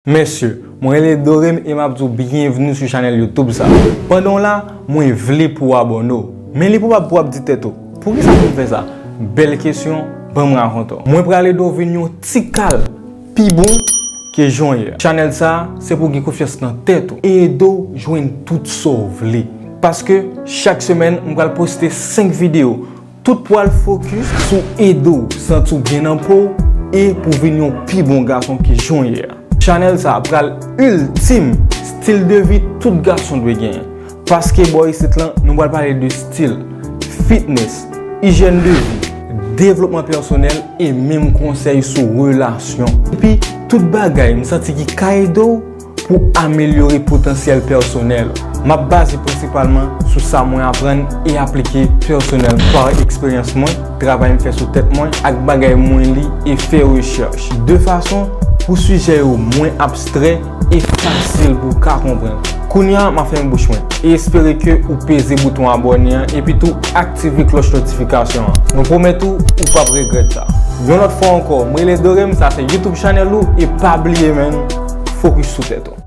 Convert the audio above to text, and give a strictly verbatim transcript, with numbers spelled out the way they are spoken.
Mesye, mwen rele Dorem e m ap di w byenvni sou chanèl YouTube sa. Pandan w la, mwen vle pou w abòne w. Men li pwobab pou w ap di tèt ou, poukisa pou m fè sa? Bèl kesyon, ban m rakonte w. Mwen pral ede w vin yon ti kal pi bon ke jan w ye a. Chanèl sa a, se pou w gen konfyans nan tèt ou e ede w jwenn tout sa w vle. Paske chak semèn, m pral poste senk videyo. Tout pral fokis sou ede w santi w byen nan po w e pou w vin yon pi bon gason ke jan w ye a. Chanèl sa a pral iltim stil de vi tout gason dwe genyen. Paske bò isit lan, nou pral pale de stil, fitness, ijyèn de vi, devlopman pèsonèl e menm konsèy sou relasyon. Epi, tout bagay m santi ki ka ede w pou amelyore potansyèl pèsonèl ou. M ap baze prensipalman sou sa mwen aprann e aplike pèsonèl pa eksperyans mwen, travay m fè sou tèt mwen, ak bagay mwen li e fè rechèch, de fason pou sijè yo mwen abstrè e fasil pou w ka konprann. Kounye a, m ap fèmen bouch mwen e espere ke ou peze bouton abòne an epi tou aktive klòch notifikasyon an. Mwen pwomèt ou, ou p ap regrèt sa. Yon lòt fwa ankò, mwen rele Dorem, sa se YouTube chanèl ou, e pa bliye, menn, fokis sou tèt ou.